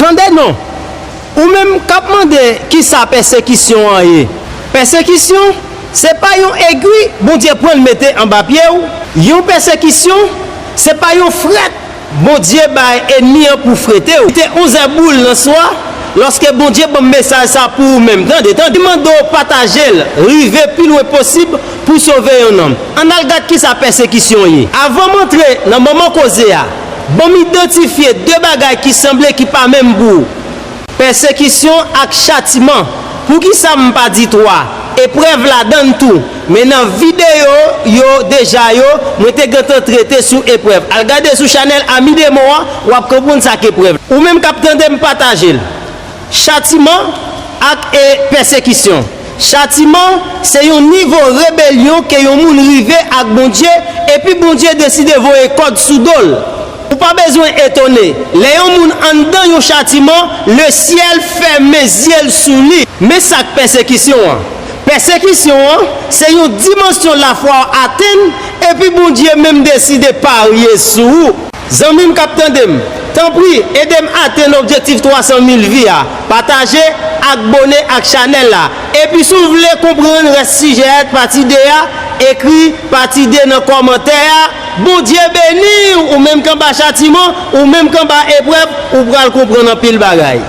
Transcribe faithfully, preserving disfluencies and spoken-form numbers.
Tande non, ou menm k ap mande kisa pèsekisyon an ye. Pèsekisyon, se pa yon egwi Bondye pran l mete anba pye w. Yon pèsekisyon, se pa yon frèt Bondye bay ènmi an pou frete w. Kite onzè boul nan swa, lòske Bondye ban m mesaj sa pou ou menm. Tande, tande, mande w pataje l, rive pi lwen posib pou sove yon nanm. Ann al gad kisa pèsekisyon ye. Avan m antre nan manman koze a, ban m idantifye de bagay ki sanble ki pa menm gou. Pèsekisyon ak chatiman. Poukisa m pa di twa? Eprèv ladann tou. Men nan videyo yo deja yo, mwen te gentan trete sou eprèv. Al gade sou chanèl Ami Demon an, w ap konprann sa k eprèv. Ou menm k ap tande m, pataje l. Chatiman ak e, pèsekisyon. Chatiman se yon nivo rebelyon ke yon moun rive ak Bondye, epi Bondye deside voye kòd sou do l. Ou pa bezwen etone lè yon moun anndan yon chatiman, lesyèl fèmen zye l sou li. Men sa k pèsekisyon an. Pèsekisyon an se yon dimansyon lafwa w atenn, epi Bondye menm deside parye sou ou. Zanmi m k ap tande m, tanpri, ede m atenn objektif twa san mil vi a. Pataje, abòne ak chanèl la. Epi si w vle konprann rès sijè a, pati de a, ekri pati de nan kòmantè a. Bondye beni w, ou menm k anba chatiman, ou menm k anba eprèv, ou pral konprann anpil bagay.